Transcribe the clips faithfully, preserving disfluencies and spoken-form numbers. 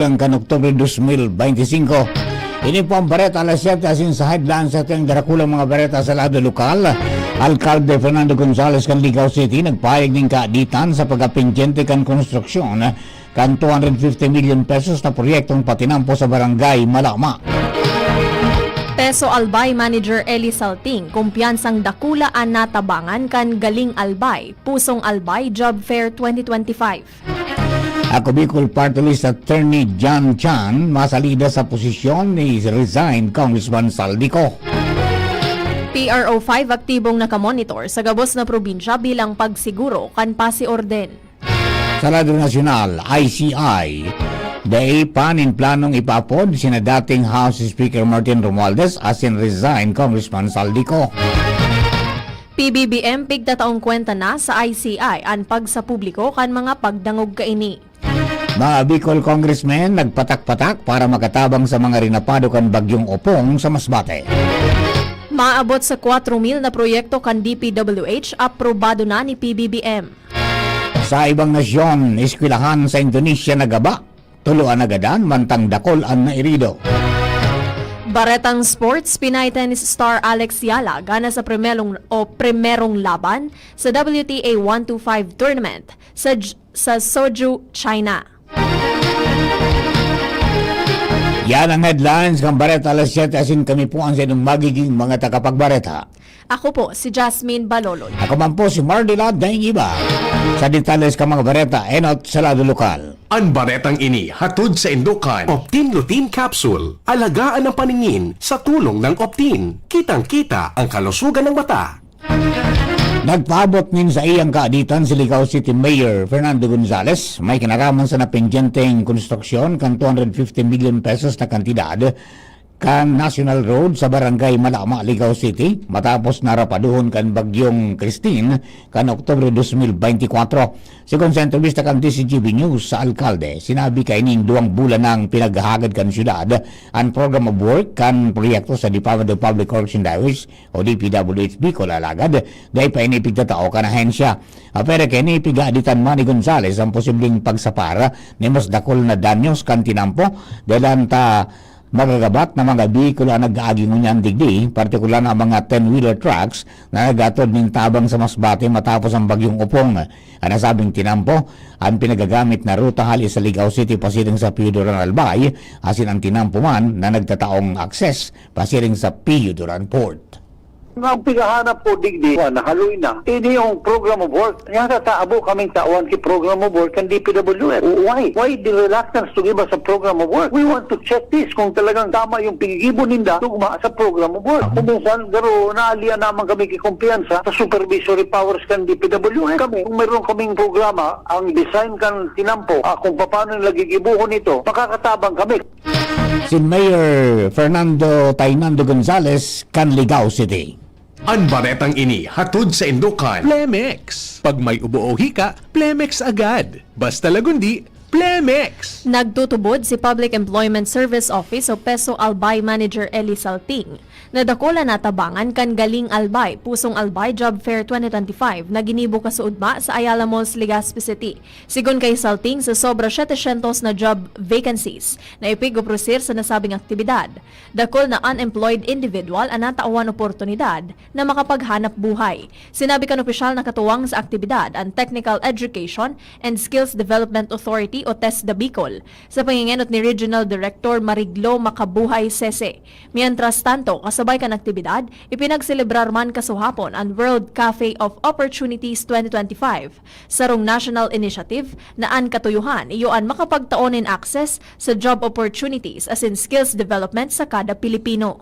kan Oktubre dos mil beinti singko. Ini po ang Bareta Alas Siyete, asin sa headlines sa ating darakulang mga bareta sa lado lokal. Alkalde Fernando Gonzalez kan Ligao City nagpahayag nin kaaditan sa pagkapindyente kan konstruksyon kan two hundred fifty million pesos na proyektong patinampo sa Barangay Malama. Peso Albay Manager Eli Salting, kumpiyansang dakula an natabangan kan Galing Albay, Pusong Albay Job Fair twenty twenty-five. Ako Bicol Party List Attorney John Chan masalida sa posisyon ni resigned Congressman Saldico. P R O five aktibong nakamonitor sa gabos na probinsya bilang pagsiguro kan pasi orden. Sa lado nasyonal, I C I, dai pa nin planong ipaapod sina dating House Speaker Martin Romualdez asin resigned Congressman Saldico. P B B M, pigtataong kwenta na sa I C I an pagsapubliko kan mga pagdangog kaini. Mga Bicol Congressmen nagpatak-patak para makatabang sa mga rinapado kan Bagyong Opong sa Masbate. Maabot sa kwatro mil na proyekto kan D P W H aprobado na ni P B B M. Sa ibang nasyon, eskwelahan sa Indonesia nagaba, tulo an nagadan, mantang dakol an nairido. Baretang sports, Pinay tennis star Alex Yala gana sa primerong o primerong laban sa W T A one two five tournament sa J- sa Soju, China. Yan ang headlines kan Bareta Alas Siyete, asin kami po ang sa inyong magiging mga tagapagbareta. Ako po si Jasmine Balolod. Ako man po si Mardila Daingiba. Sa detalles kan mga bareta, enot sa lado lokal. An baretang ini hatod sa indukan Optin Lutein Capsule. Alagaan ang paningin sa tulong ng Optin. Kitang-kita ang kalusugan ng mata. Nagpaabot nin saiyang kaaditan si Ligao City Mayor Fernando Gonzalez, may kinaraman sa napindyenteng konstruksyon kan two hundred fifty million pesos na kantidad kan National Road sa Barangay Malama, Ligao City, matapos na rapaduhon kan Bagyong Christine kan Oktubre dos mil beintikwatro. Segun sa entrevista kan D Z G B News sa alkalde, sinabi kaining duwang bulan nang pinaghahagad kan syudad an program of work kan proyekto sa Department of Public Works and Highways o D P W H Bicol, alagad dai pa ini pigtatao kan ahensya. Apwera kaini, pigaditan man ni Gonzales ang posibleng pagsapar ni mas dakul na danyos kan tinampo, dahelan ta magagabat na mga behikulo an nag-aagi ngunyan digdi, partikular na mga ten-wheeler trucks na nag-atod nin tabang sa Masbate matapos ang Bagyong Opong. An nasabing tinampo, an pinagagamit na ruta hali sa Ligao City pasiring sa Pio Duran Albay, asin an tinampo man na nagtataong akses pasiring sa Pio Duran Port. Ang pighahanap ko digdi, kuwan, haloy na. Ini yung program of work. Yata taabo kaming tawan ki program of work kan D P W H. Why? Why the reluctance to give us a program of work? We want to check this kung talagang tama yung pinigibo ninda tugma sa program of work. Kung minsan, garo, naalian naman kami ki kumpiyansa sa supervisory powers kan D P W H. Kami, kung mayroon kaming programa, ang design kan tinampo, ah, kung paano nila gigibuhon ito, makakatabang kami. Si Mayor Fernando Tainando Gonzales kan Ligao City. An baretang ini hatod sa indukan Plemex. Pag may ubo o hika, Plemex agad. Basta lagundi, Plemex! Nagtutubod si Public Employment Service Office o PESO Albay Manager Eli Salting na dakula natabangan kan Galing Albay, Pusong Albay Job Fair twenty twenty-five na ginibo kasuodma sa Ayala Malls, Legazpi City. Sigon kay Salting, sa sobra setecientos na job vacancies na ipig-opresir sa nasabing aktibidad, dakul na unemployed individual an natawan oportunidad na makapaghanap buhay. Sinabi kan opisyal na katuwang sa aktibidad an Technical Education and Skills Development Authority o TESDA Bicol, sa pangingenot ni Regional Director Mariglo Makabuhay Sese. Mientras tanto, kasabay kan aktibidad, ipinagselebrar man kasuhapon an World Cafe of Opportunities twenty twenty-five, sarong national initiative na an katuyohan iyo an makapagtao nin access sa job opportunities asin skills development sa kada Pilipino.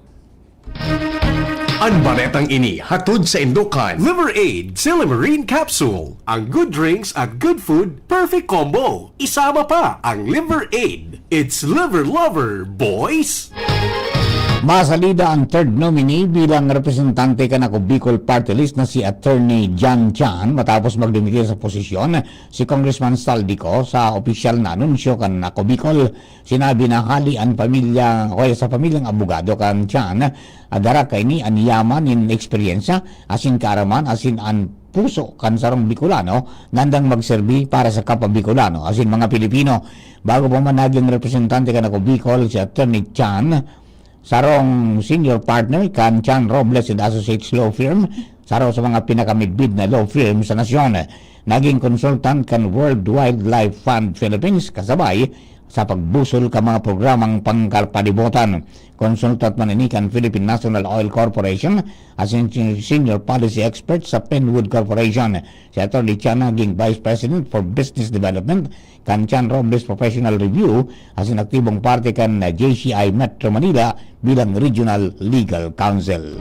An baretang ini hatod sa indukan Liver Aid Silymarin Capsule. Ang good drinks at good food, perfect combo. Isama pa ang Liver Aid. It's Liver Lover, boys! Masalida ang third nominee bilang representante kan Ako Bicol Party List na si Attorney John Chan matapos magdimitir sa posisyon si Congressman Saldico. Sa opisyal na anunsyo kan Ako Bicol, sinabi na hali an pamilya, o kaya sa pamilyang abogado kan Chan, ah, dara kaini an yaman nin eksperyensya asin kaaraman asin an puso kan sarong Bicolano, ngandang magserbi para sa kapwa Bicolano asin mga Pilipino. Bago pa man naging representante kan Ako Bicol si Attorney Chan, sarong senior partner kan Chan Robles and Associates Law Firm, saro sa mga pinakamidbid na law firm sa nasyon. Naging consultant kan World Wildlife Fund Philippines, kasabay sa pagbusol kan mga programang pangkapalibotan. Consultant man ini kan Philippine National Oil Corporation, asin senior policy expert sa Penwood Corporation. Si Attorney Chan naging Vice President for Business Development kan Chan Robles Professional Review, asin aktibong parte kan J C I Metro Manila bilang Regional Legal Counsel.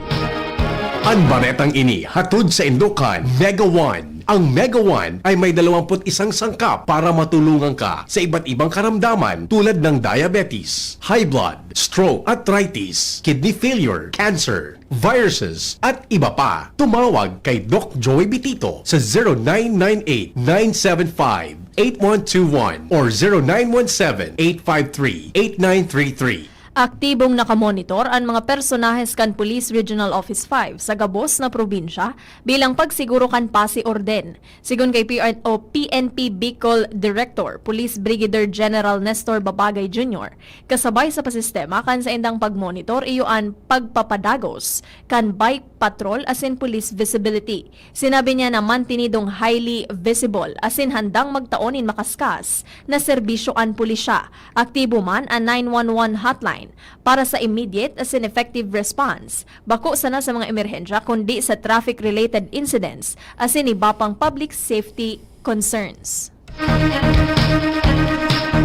Ang baretang ini hatod sa Indokan Mega One. Ang Mega One ay may dalawampu't isang sangkap para matulungan ka sa iba't ibang karamdaman tulad ng diabetes, high blood, stroke, arthritis, kidney failure, cancer, viruses, at iba pa. Tumawag kay Doc Joey Bitito sa zero nine nine eight, nine seven five, eight one two one or zero nine one seven, eight five three, eight nine three three. Aktibong nakamonitor an mga personahes kan Police Regional Office five sa gabos na probinsya bilang pagsiguro kan pasi orden. Sigon kay P R o P N P Bicol Director, Police Brigadier General Nestor Babagay Junior, kasabay sa pasistema kan saindang pagmonitor iyo an pagpapadagos kan bike patrol asin police visibility. Sinabi niya na mantinidong highly visible asin handang magtao nin makaskas na serbisyo an pulisya. Aktibo man an nine one one hotline para sa immediate asin effective response, bako sana sa mga emerhensya kundi sa traffic-related incidents asin iba pang public safety concerns.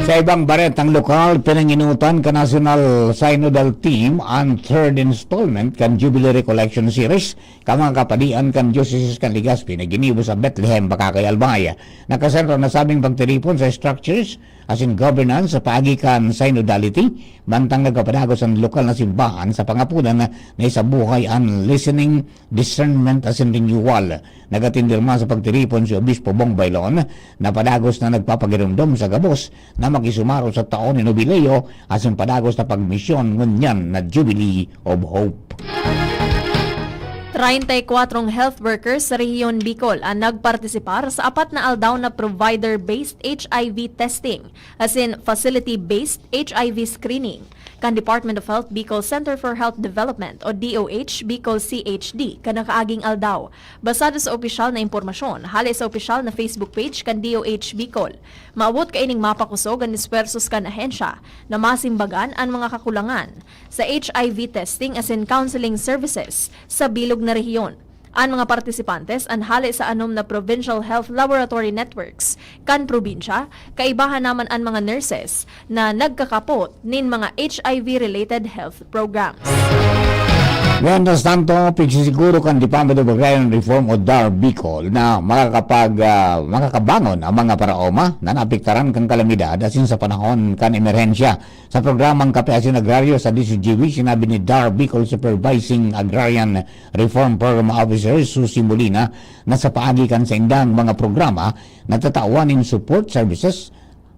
Sa ibang baretang lokal, pinanginutan kan National Synodal Team an third installment kan Jubilee Recollection Series kan mga kapadian kan Diocese kan Legazpi na ginibo sa Bethlehem, Bacacay, Albay. Nakasentro an nasabing pagtiripon sa structures asin governance sa paagi kan synodality, mantang nagpapadagos an lokal na simbahan sa pangapunan na isabuhay an listening, discernment asin renewal. Nag-atindir man sa pagtiripon si Obispo Bong Bailon, na padagos na nagpapagiromdom sa gabos na makisumaro sa taon nin Hubileo asin padagos na pagmisyon ngunyan na Jubilee of Hope. Treinta y cuatro health workers sa Rehiyon Bicol an nagpartisipar sa apat na aldaw na provider-based H I V testing asin facility-based H I V screening kan Department of Health Bicol Center for Health Development o D O H Bicol C H D kan nakaaging aldaw. Basado sa opisyal na impormasyon hale sa opisyal na Facebook page kan D O H Bicol, maabot kaining mapakosog an esfuerzos kan ahensya na masimbagan an mga kakulangan sa H I V testing asin counseling services sa bilog na rehiyon. An mga partisipantes an hale sa anom na provincial health laboratory networks kan probinsya, kaibahan naman an mga nurses na nagkakapot nin mga H I V-related health programs. Mientras tanto, pigsisiguro kan Department of Agrarian Reform o DAR Bicol na makakapag, ah, makakabangon ang mga paraoma na naapektaran kan kalamidad asin sa panahon kan emerhensya. Sa programang Kape asin Agraryo sa D C G B, sinabi ni DAR Bicol Supervising Agrarian Reform Program Officer Susie Molina na sa paagi kan saindang mga programa, natatawan nin support services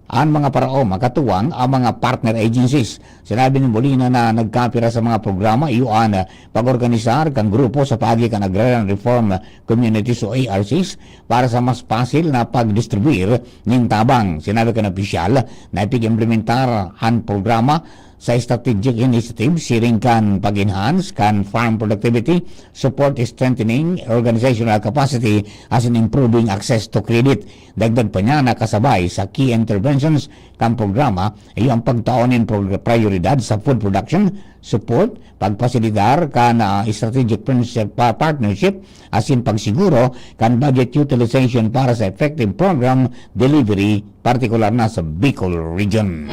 an mga paraoma, katuwang ang mga partner agencies. Sinabi ni Molina na nagkapira sa mga programa iyo an pag-organisar kan grupo sa paagi kan Agrarian Reform Communities o A R Cs para sa mas pasil na pagdistribuir nin tabang. Sinabi kan opisyal na ipig-implementar an programa sa strategic initiative siring kan pag-enhance kan farm productivity, support strengthening organizational capacity, asin improving access to credit. Dagdag pa niya na kasabay sa key interventions kan programa, iyo ang pagtao nin prog-, prayoridad sa food production, support, pagpasilidar kan, ah, strategic princip-, pa-, partnership, asin pagsiguro kan budget utilization para sa effective program delivery, partikular na sa Bicol Region.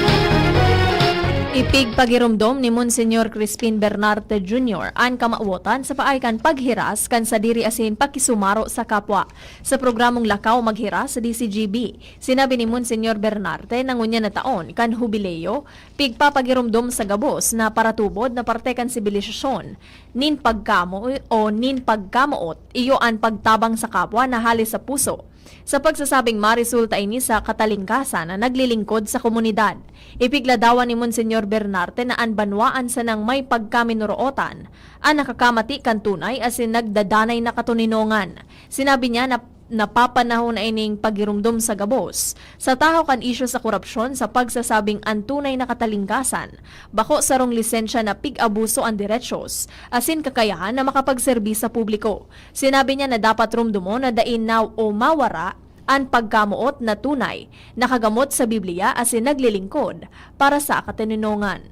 Ipigpagiromdom ni Monsignor Crispin Bernarte Junior an kamawotan sa paagi kan paghiras kan sadiri asin pakisumaro sa kapwa. Sa programang Lakaw Maghiras sa D C G B, sinabi ni Monsignor Bernarte na ngunyan na taon kan Hubileo, pigpapagiromdom sa gabos na paratubod na parte kan sibilisasyon nin pagkamo o nin pagkamoot, iyo an pagtabang sa kapwa na hale sa puso. sa pagsasabing maresulta ini sa katalingkasan na naglilingkod sa komunidad. Ipigladawan ni Monsignor Bernarte na an banwaan sanang may pagkaminorootan an nakakamati kan tunay asin nagdadanay na katoninongan. Sinabi niya na napapanahon na ining pagiromdom sa gabos sa tahaw kan isyu sa korupsyon sa pagsasabing an tunay na katalingkasan bako sarong lisensya na pig-abuso an derechos asin kakayahan na makapagserbi sa publiko. Sinabi niya na dapat romdomon na dai na o mawara an pagkamoot na tunay, nakagamot sa Biblia asin naglilingkod para sa katoninongan.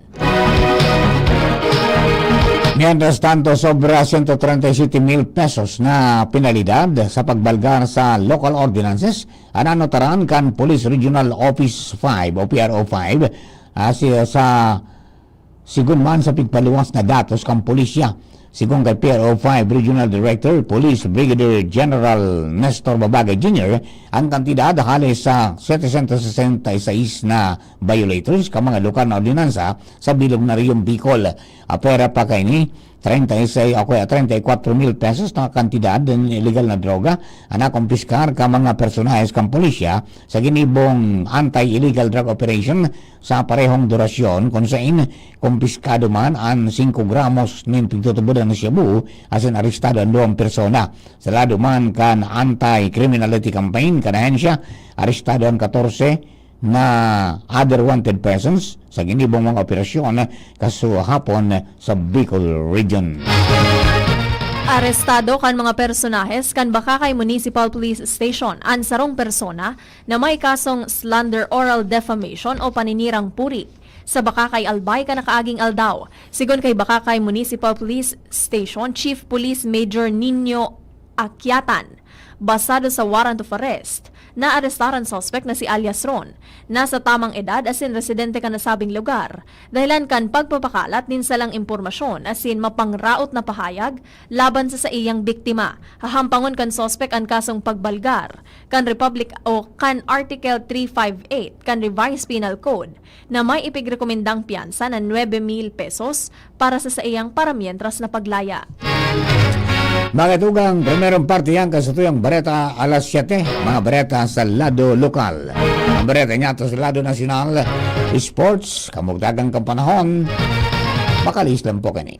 Mientras tanto, sobra sento treinta y siete mil pesos na penalidad sa pagbalgar sa local ordinances an nanotaran kan Police Regional Office five o P R O five, ah, si, sa, sigon man sa pigpaluwas na datos kan pulisya. Sigon kay P R O five Regional Director Police Brigadier General Nestor Babagay Junior, ang kantidad hale sa setecientos sesenta y seis na violators kan mga lokal na ordinansa sa bilog na Rehiyon Bicol. Apwera pa kaini, treinta y seis o kaya treinta y cuatro mil pesos na kantidad nin illegal na droga an nakompiskar kan mga personahes kan pulisya sa ginibong anti-illegal drug operation sa parehong durasyon, kun sain kompiskado man an singko gramos nin pigtutubodan na shabu asin arestado an duwang persona. Sa lado man kan anti-criminality campaign kan ahensya, arestado an katorse na other wanted persons sa ginibong mga operasyon kasuhapon sa Bicol Region. Arestado kan mga personahes kan Bacacay Municipal Police Station an sarong persona na may kasong slander, oral defamation o paninirang puri sa Bacacay, Albay kan nakaaging aldaw. Sigon kay Bacacay Municipal Police Station Chief Police Major Nino Akyatan, basado sa warrant of arrest, naarestar an suspek na si alias Ron, nasa tamang edad asin residente kan nasabing lugar, dahelan kan pagpapakalat nin salang impormasyon asin mapangraot na pahayag laban sa saiyang biktima. Hahampangon kan suspek an kasong pagbalgar kan Republic o kan Article three five eight kan Revised Penal Code na may ipigrekomendang piyansa na nuebe mil pesos para sa saiyang paramientras na paglaya. Mga tugang, primerong parte yan kan satuyang bareta alas siyete, mga bareta sa lado lokal. Ang bareta niya to sa lado nasyonal, sports, kamugtagan kan panahon, makalihis lang po kani.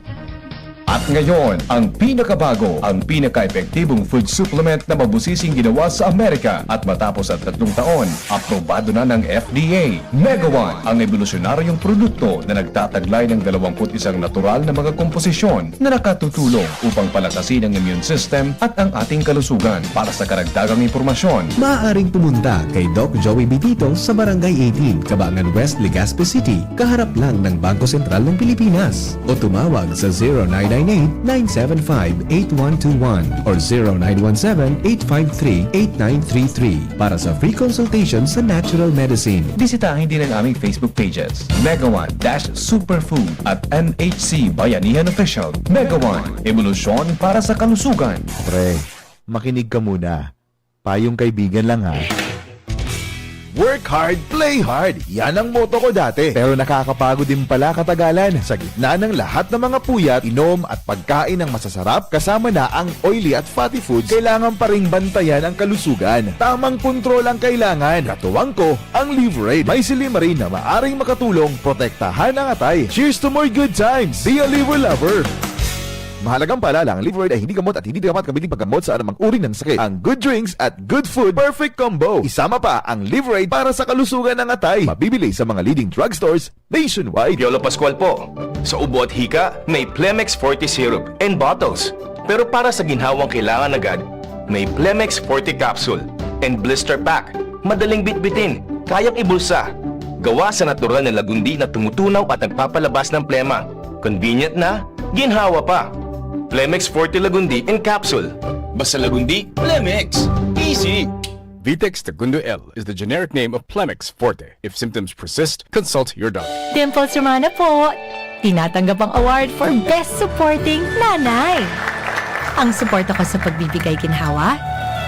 At ngayon, ang pinakabago, ang pinaka-epektibong food supplement na mabusising ginawa sa Amerika at matapos ang tatlong taon, aprobado na ng F D A. Mega One, ang ebolusyonaryong produkto na nagtataglay ng dalawampu't isang natural na mga komposisyon na nakatutulong upang palakasin ang immune system at ang ating kalusugan. Para sa karagdagang impormasyon, maaaring pumunta kay Doc Joey Bitito sa Barangay eighteen, Cabangan West, Legazpi City, kaharap lang ng Bangko Sentral ng Pilipinas. O tumawag sa zero nine nine eight, nine seven five, eight one two one or zero nine one seven, eight five three, eight nine three three para sa free consultation sa natural medicine. Bisitahin din ang aming Facebook pages, Mega One dash Superfood at M H C Bayanihan Official. Mega One, ebolusyon para sa kalusugan. Pre, makinig ka muna. Payong kaibigan lang ha. Work hard, play hard. Yan ang motto ko dati. Pero nakakapagod din pala katagalan. Sa gitna ng lahat ng mga puyat, inom at pagkain ng masasarap, kasama na ang oily at fatty foods, kailangan pa ring bantayan ang kalusugan. Tamang kontrol ang kailangan. Katuwang ko, ang Liverade. May silymarin na maaring makatulong protektahan ang atay. Cheers to more good times! Be a Liver Lover! Mahalagang paalala, ang Liverade ay hindi gamot at hindi dapat gamitin paggamot sa anumang uri ng sakit. Ang good drinks at good food, perfect combo. Isama pa ang Liverade para sa kalusugan ng atay. Mabibili sa mga leading drugstores nationwide. Piolo Pascual po. Sa ubo at hika, may Plemex Forte Syrup and Bottles. Pero para sa ginhawang kailangan agad, may Plemex Forte Capsule and Blister Pack. Madaling bitbitin, kayang ibulsa. Gawa sa natural na lagundi na tumutunaw at nagpapalabas ng plema. Convenient na, ginhawa pa. Plemex Forte Lagundi in Capsule. Basta Lagundi, Plemex. Easy! Vitex Tagundo L is the generic name of Plemex Forte. If symptoms persist, consult your doctor. Dimples Romana po! Tinatanggap ang award for Best Supporting Nanay. Ang suporta ko sa pagbibigay ginhawa,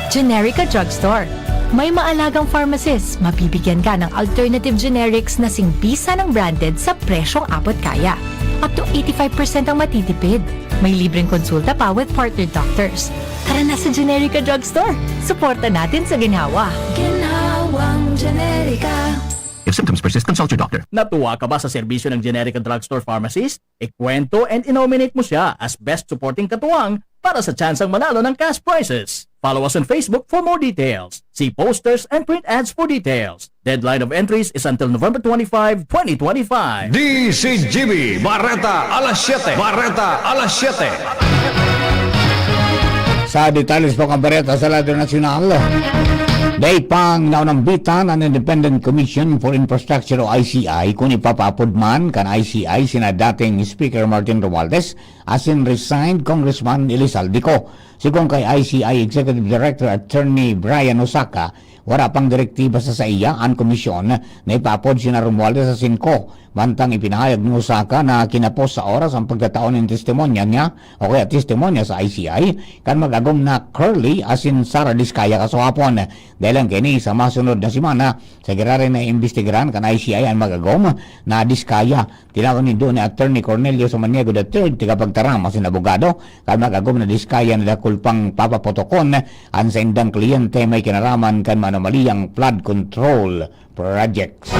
Generica Drugstore. May maalagang pharmacist, mabibigyan ka ng alternative generics na singbisa ng branded sa presyong abot kaya. Up to eighty-five percent ang matitipid. May libreng konsulta pa with partner doctors. Tara na sa Generica Drugstore. Suporta natin sa ginhawa. Ginhawang Generica. If symptoms persist, consult your doctor. Natuwa ka ba sa serbisyo ng Generica Drugstore Pharmacist? Ikwento and i-nominate mo siya as Best Supporting Katuwang para sa tsansang manalo ng cash prizes. Follow us on Facebook for more details. See posters and print ads for details. Deadline of entries is until November twenty-five, twenty twenty-five. D C G B, Bareta alas siyete. Bareta alas siyete. Sa detalles po kan bareta sa Radyo Nasyonal, dai pang naunambitan an Independent Commission for Infrastructure o I C I kun ipapaapod man kan I C I sina dating Speaker Martin Romualdez asin resigned Congressman Elizalde Co. Sigon kay I C I Executive Director Attorney Brian Osaka, wara pang direktiba sa saiya an komisyon na ipaapod sina Romualdez asin Co. Mantang ipinahayag ni Osaka na kinapos sa oras ang pagtatao nin testimonya niya o kaya testimonya sa I C I kan mag-agom na Curly asin Sara Discaya kasuhapon. Dahil lang kaini, sa masunod na semana, sa giraray na imbestigaran kan I C I an mag-agom na Discaya. Tinawan nindo ni Attorney Cornelio Samaniego the third, tagapagtaram asin abogado, kan mag-agom na Discaya na dakul pang papaputokon an saindang kliyente may kinaraman kan manomaliyang flood control projects.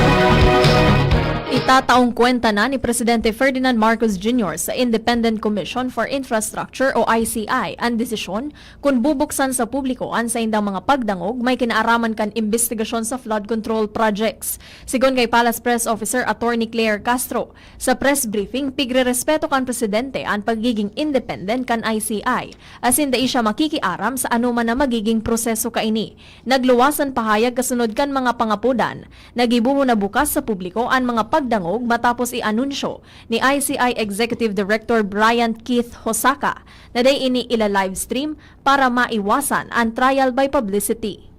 Itataong kwenta na ni Presidente Ferdinand Marcos Junior sa Independent Commission for Infrastructure o I C I an desisyon kun bubuksan sa publiko an saindang mga pagdangog may kinaaraman kan imbestigasyon sa flood control projects. Sigon kay Palace Press Officer Attorney Claire Castro, sa press briefing, pigrerespeto kan presidente an pagiging independent kan I C I, asin dai siya makikiaram sa anoman na magiging proseso kaini. Nagluwas an pahayag kasunod kan mga pangapodan na gibohon na bukas sa publiko an mga pagdangog matapos i-anunsyo ni I C I Executive Director Bryant Keith Hosaka na dai ini ila-livestream para maiwasan an trial by publicity.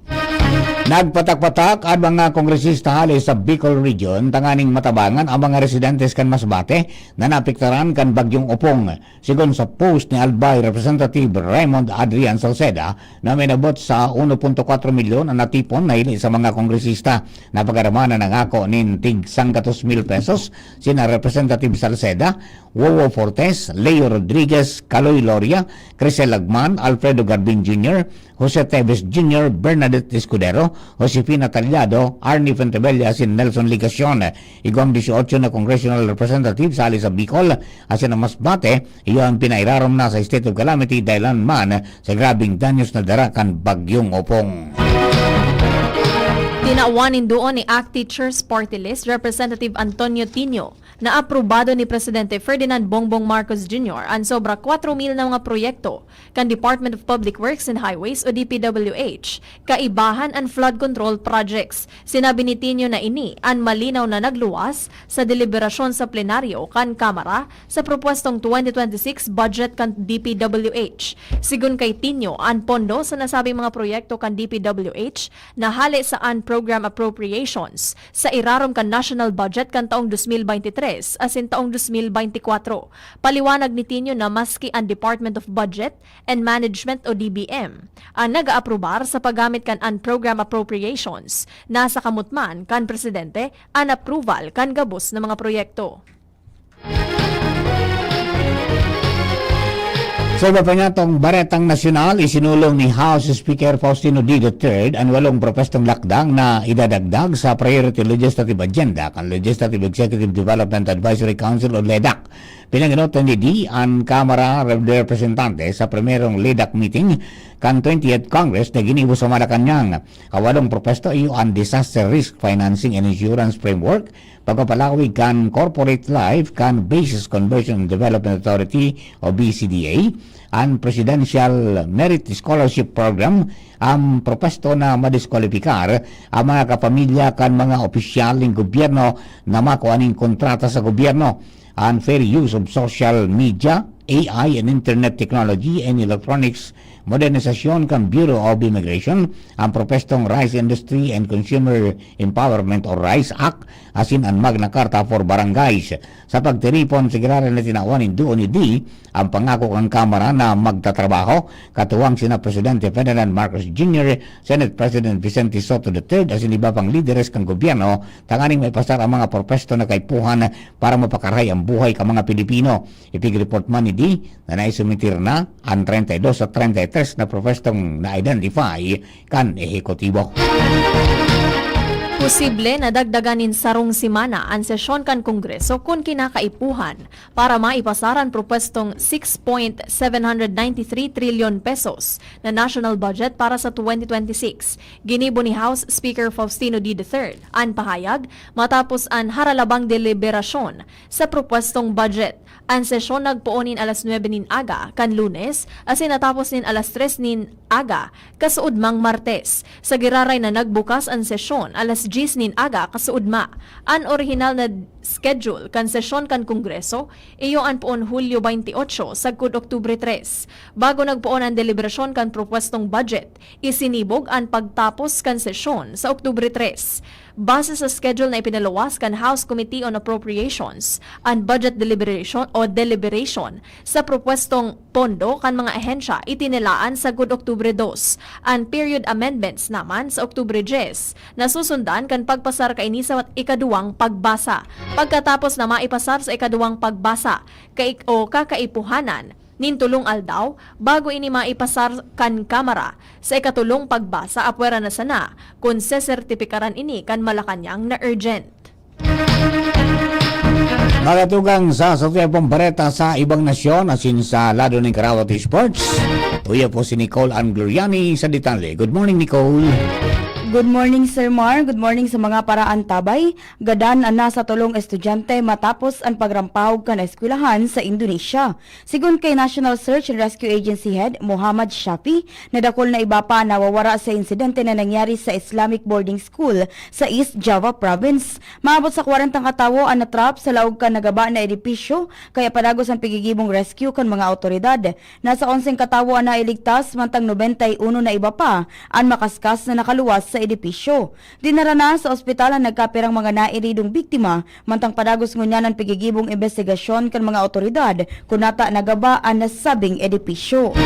Nagpatak-patak an mga kongresista hale sa Bicol Region tanganing matabangan ang mga residentes kan Masbate na naapektaran kan Bagyong Opong. Sigon sa post ni Albay Representative Raymond Adrian Salceda, na may nabot sa uno punto kwatro milyon ang natipon na hili sa mga kongresista. Napagaraman na nangako nin tig sanggatos mil pesos sina Representative Salceda, Wowo Fortes, Leo Rodriguez, Kaloy Loria, Crisel Lagman, Alfredo Garbin Junior, Jose Teves Junior, Bernadette Escudero, Josefina Tallado, Arnie Fuentebella asin Nelson Legacion. Igwang dieciocho na congressional representative sali sa Bicol asin ang Masbate, iyo ang pinairarom na sa state of calamity dahilan man sa grabeng danyos na dara kan Bagyong Opong. Tinawan nin duon ni ACT Teachers Party List Representative Antonio Tinio na aprobado ni Presidente Ferdinand Bongbong Marcos Junior an sobra kwatro mil na mga proyekto kan Department of Public Works and Highways o D P W H, kaibahan an flood control projects. Sinabi ni Tinio na ini an malinaw na nagluwas sa deliberasyon sa plenaryo kan Kamara sa propwestong twenty twenty-six budget kan D P W H. Sigon kay Tinio, an pondo sa nasabing mga proyekto kan D P W H na hale sa an program appropriations sa irarom kan national budget kan taong dos mil baynte tres asin taong dos mil baynte kwatro. Paliwanag ni Tinio na maski an Department of Budget and Management o D B M ang nag-aaprubar sa paggamit kan an program appropriations, nasa kamot man kan presidente an approval kan gabos na mga proyekto. Sa iba pa niyatong baretang nasyonal, isinulong ni House Speaker Faustino Dy the third an walong propestong lakdang na idadagdag sa Priority Legislative Agenda kan Legislative Executive Development Advisory Council o LEDAC. Pinangenotan ni Dy an Kamara de Representante sa primerong LEDAC meeting kan twentieth Congress na ginibo sa Malacañang. Kawalong propesto iyo an Disaster Risk Financing and Insurance Framework, pagpapalawig kan corporate life kan Basis Conversion and Development Authority o B C D A, an Presidential Merit Scholarship Program, ang propesto na madiskwalipikar ang mga kapamilya kan mga opisyal nin gobyerno na makua nin kontrata sa gobyerno, an fair use of social media, A I and internet technology and electronics, modernisasyon kan Bureau of Immigration, ang propestong Rice Industry and Consumer Empowerment o RISE Act, asin an Magna Carta for Barangays. Sa pagtiripon sa giraray na tinawan nin duo ni Dy, ang pangako kan Kamara na magtatrabaho, katuwang sina Presidente Ferdinand Marcos Junior, Senate President Vicente Sotto the third, asin iba pang lideres kan gobyerno, tanganing maipasar ang mga propesto na kaipuhan para mapakarahay ang buhay kan mga Pilipino. Ipig-report man ni Di na naisumitir na an treinta y dos at treinta y tres na propwestong na-identify kan ehekutibo. Posible na dagdagan nin sarong semana an sesyon kan Kongreso kun kinakaipuhan para maipasar an propwestong six point seven hundred ninety three trilyon pesos na national budget para sa twenty twenty-six. Ginibo ni House Speaker Faustino D. the third an pahayag matapos an haralabang deliberasyon sa propwestong budget. An sesyon nagpoon nin alas nuebe nin aga kan Lunes asin natapos nin alas tres nin aga kasuodmang Martes. Sa giraray na nagbukas an sesyon alas dyes nin aga kasuodma. An orihinal na schedule kan sesyon kan Kongreso iyo an poon Hulyo twenty-eight sagkod Oktubre tres. Bago nagpoon an deliberasyon kan propwestong budget, isinibog an pagtapos kan sesyon sa Oktubre tres. Base sa schedule na ipinaluwas kan House Committee on Appropriations, an budget deliberation o deliberation sa propwestong pondo kan mga ahensya itinilaan sagkod Oktubre dos. An period amendments naman sa Oktubre dyes, nasusundan kan pagpasar kaini sa ikaduwang pagbasa. Pagkatapos na maipasar sa ikaduwang pagbasa, kaik-, o kakaipuhanan, nin tolong aldaw bago ini maipasar kan Kamara sa ikatolong pagbasa, apwera na sana kun sesertipikaran ini kan Malacañang na urgent. Magatugang sa satuyang pambareta sa ibang nasyon asin sa lado nin karawat sports. Tuya po si Nicole Ann Gloriani sa detalye. Good morning, Nicole. Good morning, Sir Mar. Good morning sa mga paraantabay. Gadan na sa tolong estudyante matapos an pagrampawog kan eskwelahan sa Indonesia. Sigon kay National Search and Rescue Agency Head Muhammad Shafi, nadakul na iba pa nawawara sa insidente na nangyari sa Islamic Boarding School sa East Java Province. Maabot sa kwarentang katawo an natrap sa laog kan nagaba na edipisyo, kaya padagos an pigigibong rescue kan mga awtoridad. Nasa onseng katawo an nailigtas, mantang nobenta y uno na iba pa an makaskas na nakaluwas sa edipisyo. Dinara na sa ospital an nagkapirang mga nairidong biktima, mantang padagos ngunyan an pigigibong imbestigasyon kan mga awtoridad kun nata nagaba an nasabing edipisyo.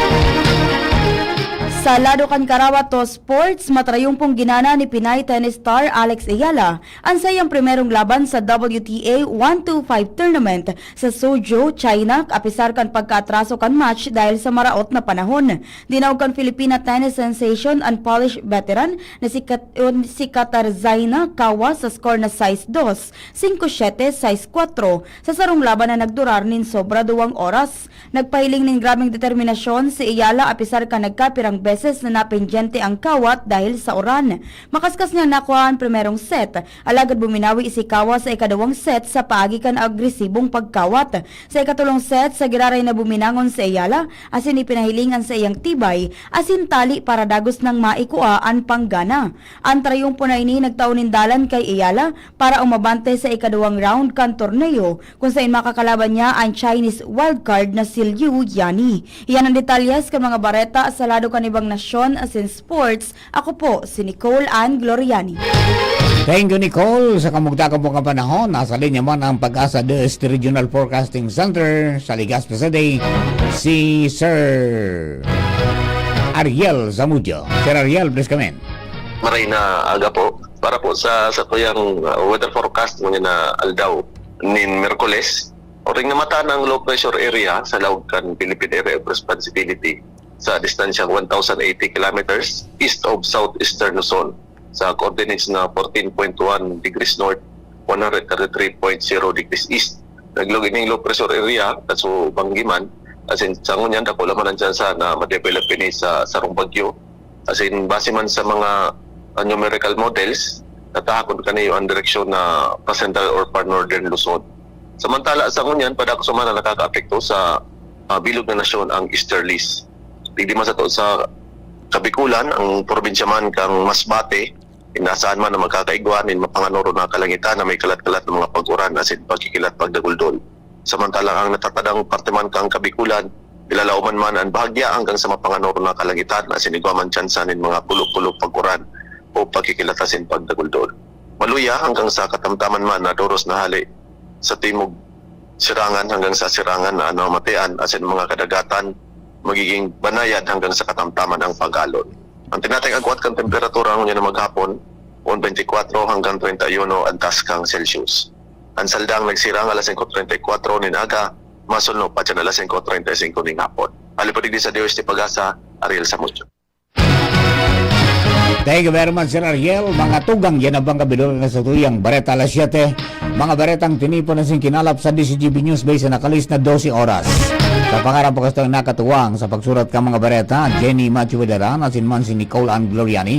Sa lado kan karawat o sports, matrayumpong ginana ni Pinay tennis star Alex Eala an saiyang primerong laban sa W T A one two five tournament sa Suzhou, China, apisar kan pagkaatraso kan match dahil sa maraot na panahon. Dinaog kan Filipina tennis sensation an Polish veteran na si Kat-, si Katarzyna Kawa sa score na sais dos, singko siyete, sais kwatro, sa sarong laban na nagdurar nin sobra duwang oras. Nagpahiling nin grabeng determinasyon si Eala apisar kan nagkapirang beses na napendyente ang kawat dahil sa uran. Makaskas niyang nakuha an primerong set, alagad buminawi si Kawa sa ikaduwang set sa paagi kan agresibong pagkawat. Sa ikatolong set, sa giraray na buminangon si Eala asin ipinahiling an saiyang tibay asin tali para dagos nang maikua an panggana. An trayumpo na ini nagtao nin dalan kay Eala para umabante sa ikaduwang round kan torneo, kung saen makakalaban niya an Chinese wildcard na si Liu Yani. Iyan an detalyes kan mga bareta sa lado kan ibang nasyon asin sports. Ako po si Nicole Ann Gloriani. Thank you, Nicole. Sa kamugtakan po nga panahon, nasa linya man ang Pag-asa D S T Regional Forecasting Center sa Legazpi City, si Sir Ariel Zamudio. Sir Ariel, please come in. Maray na aga po. Para po sa, sa tuyang, uh, weather forecast mo na aldaw nin Miyerkules, oring namata ng low pressure area sa laog kan Philippine Area of Responsibility sa distansyang one thousand eighty kilometers east of southeastern Luzon, sa coordinates na fourteen point one degrees north, one hundred thirty-three point zero degrees east. Nagluog ining low pressure area, kaso banggi man, as in, sa ngunyan, dakula man ang tsansa na ma-develop ini sa sarong bagyo. As in, base man sa mga, ah, numerical models, natahakon kaniyo ang direksyon na pa-central or pa-northern Luzon. Samantala, sa ngunyan, padagos man na nakakaapekto sa, ah, bilog na nasyon ang easterlies. Digdi man sato sa Kabikulan, ang probinsya man kang Masbate, inaasahan man na magkakaigwa nin mapanganoro na kalangitan na may kalat-kalat na mga pag-uran asin pagkikilat pagdaguldol. Samantalang ang natatadang parte man kang Kabikulan, ilalaoman man an bahagya hanggang sa mapanganoro na kalangitan asin igwa man tsansa nin mga pulo-pulo pag-uran o pagkikilat asin pagdaguldol. Maluya hanggang sa katamtaman man na doros na hale sa timog, Sirangan hanggang sa Sirangan na namamatean asin mga kadagatan, magiging banayad hanggang sa katamtaman ang pag-alon. Ang tinatayang agwat kan temperatura ngunyan na maghapon, un twenty-kwatro hanggang treinta y uno ang taskang Celsius. Ang saldang nagsirang alas singko treinta y kwatro nin aga, masunod pa dyan alas singko treinta y cinco ning hapon. Hali po digdi sa D O S T Pag-asa, Ariel Samudio. Thank you very much, Sir Ariel. Mga tugang, yan ang pangkabiluran na sa tuyang Bareta alas siyete. Mga baretang tinipon na sing kinalap sa D C G B News Base na kalis na dose oras. Sa pangaran po kasto ang nakatuwang sa pagsurat ka mga bareta, Jenny Macho Vedaran, asin man si Nicole Ann Gloriani.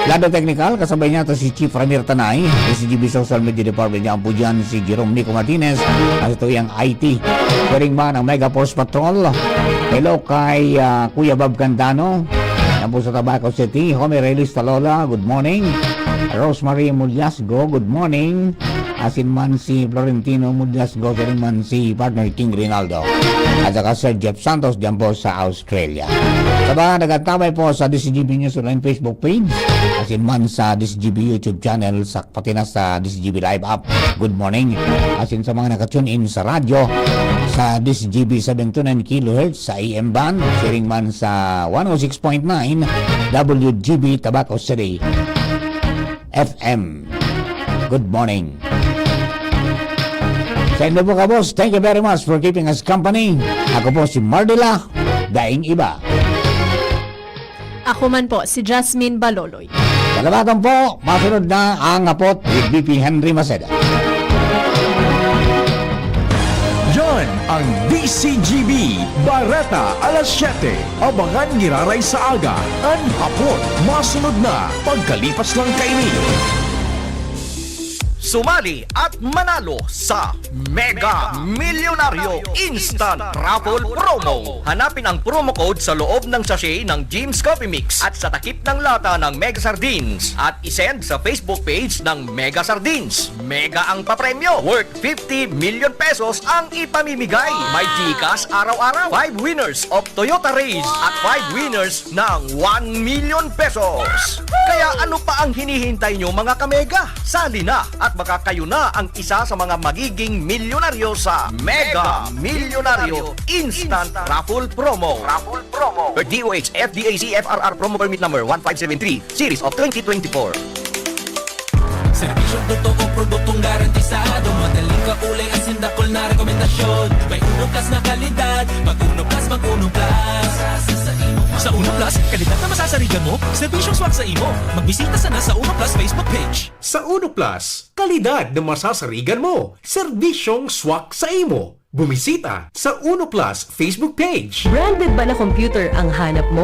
Lado teknikal, kasabay niya to si Chief Ramir Tanay, D C G B Social Media Department niya ang po dyan si Jerome Nico Martinez, ang sa tuyang I T. Siring man ang Mega Force Patrol. Hello kay, ah, Kuya Bob Candano. Yan po sa Tabaco City. Homer Elista Lola, good morning. Rosemary Mulyasgo, good morning. Asin man si Florentino Mulyasgo, siring man si Partner King Rinaldo. At saka Sir Jeff Santos, dyan po sa Australia. Sa mga nagtatabay po sa D C G B News Online Facebook page, asin man sa D C G B YouTube channel, sa, pati na sa D C G B Live app. Good morning. Asin sa mga nakatune in sa radyo, sa D C G B seven two nine kilohertz sa A M band, siring man sa one oh six point nine W G B Tabaco City F M. Good morning. Sa inyo po, kabos, thank you very much for keeping us company. Ako po si Mardila, daing iba. Ako man po, si Jasmine Baloloy. Salamatan po. Masunod na ang hapot ni V P Henry Maceda. Yan ang D C G B Bareta alas siyete. Abangan giraray sa aga. An hapot, masunod na pagkalipas lang kaini. Sumali at manalo sa Mega Milyonaryo Instant Raffle Promo. Hanapin ang promo code sa loob ng sachet ng Jim's Coffee Mix at sa takip ng lata ng Mega Sardines at isend sa Facebook page ng Mega Sardines. Mega ang papremyo, worth fifty million pesos ang ipamimigay. May GCash araw-araw, five winners of Toyota Raize at five winners ng one million pesos. Kaya ano pa ang hinihintay nyo, mga kamega? Sali na at baka kayo na ang isa sa mga magiging milyonaryo sa Mega Milyonaryo Instant Raffle Promo. Raffle Promo. D O H, F D A C, F R R Promo Permit Number one five seven three, Series of twenty twenty-four. Serbisyong totoo, produktong garantisado, madaling kaulay, asin dakul na rekomendasyon. May Uno Plus na kalidad. Mag Uno Plus, mag Uno Plus. Sa Uno Plus, kalidad na masasarigan mo, serbisyong swak sa imo. Magbisita sana sa Uno Plus Facebook page. Sa Uno Plus, kalidad na masasarigan mo, serbisyong swak sa imo. Bumisita sa Uno Plus Facebook page. Branded ba na computer ang hanap mo?